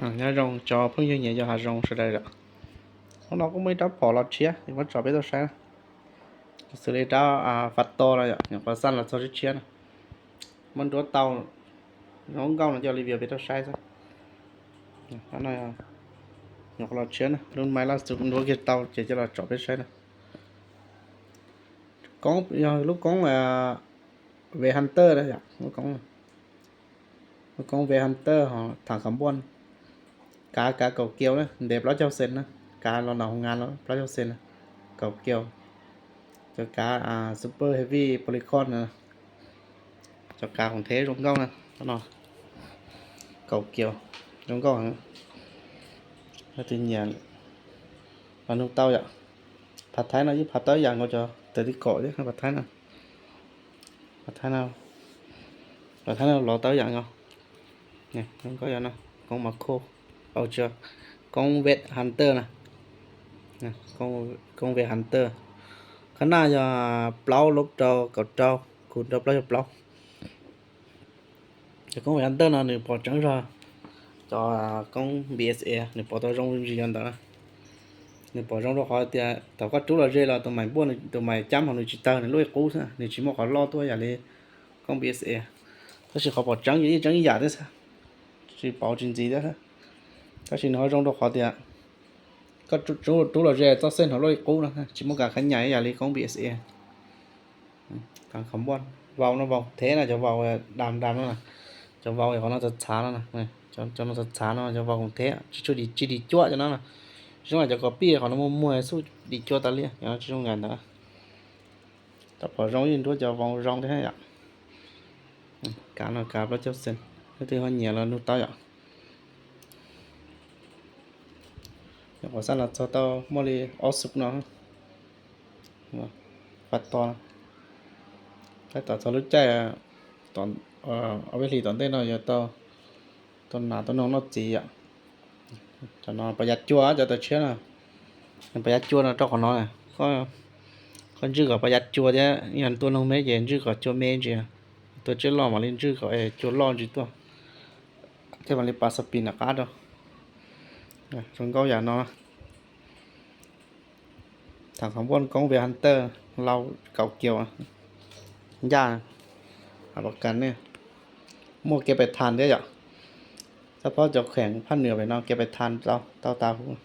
Nyob zoo cov phooj ywg nyiam yos hav zoov sawv daws yom. Hnub no kuj muaj ib rab phom los tshiab es muab tso peb tau saib na. Xws li rab fab to no yom, nyuam qhuav xaj los txog tshiab tshiab na. Muab nruab tau zoo nkauj no coj li view peb tau saib xwb. Nyuam qhuav los tshiab na, lub maiv laj xus nruab kiag tau ces coj los tso peb saib na. Koob yog lub koob Ve Hunter na yom, lub koob Ve Hunter ho tham khav npuaj. Kav kav kaum kiaus na, ntev plaub caug xees na, kav los nram hoo ngas los plaub caug xees na, kaum kiaus. Cov kav super heavy polycon na, cov kav khoom theb zoo nkauj na, no kaum kiaus, zoo nkauj heev. Leej twg nyiam los nug tau yom. Phav Thaib no yeej phav tau ib yam nkaus cov tawm tib kaum thiab phav Thaib no. Phav Thaib no, phav Thaib no los tau ib yam nkaus. Koob Mako, koob Vet Hunter na, koob Vet Hunter. Khab naj yog plaub lub rau kaum rau, kuv rau plaub yog plaub. Cov koob Vet Hunter no nws pom tseeb zog cov koob B S A, nws pom tau zoo ntsis yog ntawd na. Nws pom zoo rau qhov tias thaum koj rub los ze los tus mais npuaj, tus mais cab hauv nws tsis tawg, nws luaj ib qub xwb, nws tsis muaj qhov loj tuaj yam li koob B S A. Tab sis qhov pom tseeb yeej tseeb ib yam thiab xwb, tsis pauv tsis ntxiv thiab xwb. Tab sis nws ho zoo rau qhov tias koj rub los ze txoj xej hauv luaj ib qub no, tsis muaj kav khav nyam ib yam li koob B S A. Kav khav npuaj, vau no vau theb na, cov vau dam dam no na, cov vau qhov no txhav txhav no, cov no txhav txhav no cov vau khoom theb tsis tshua dim, tsis dim cuab cov no na. Zoo li cov kos pij qhov no muag muag xub dim cuab tas li, cov no tsis zoo li ntawd. Tab pom zoo yeej nruab cov vau zoo thiab yom. Kav no kav plaub caug xees, leej twg ho nyiam los nug tau yom. Nyuam qhuav xaj los txog tau muaj li ob xub no. Pab to, tab tom txog lub caij, ob peb hlis tom ntej no yuav tau, tau nas tau noog noj txiv yom. Cov no pas yav cua, cov tawm tshiab no, pas yav cua no rau qhov no, koj ntswj kom pas yav cua thiab yog tua noog me ces ntswj kom cua me ntsis, tua tsiaj loj mam li ntswj kom cua loj ntsis tuaj, thiaj mam li pas xab pis nram qab rau. Zoo nkauj yam no. Tham qhov npuaj koob Vet Hunter, lau kaum kiaus, ncaj, a pas kas ne, muaj kev pais thas thiab yom. Xab phob cov kheem phaj nws pem no kev pais thas tau tas huv.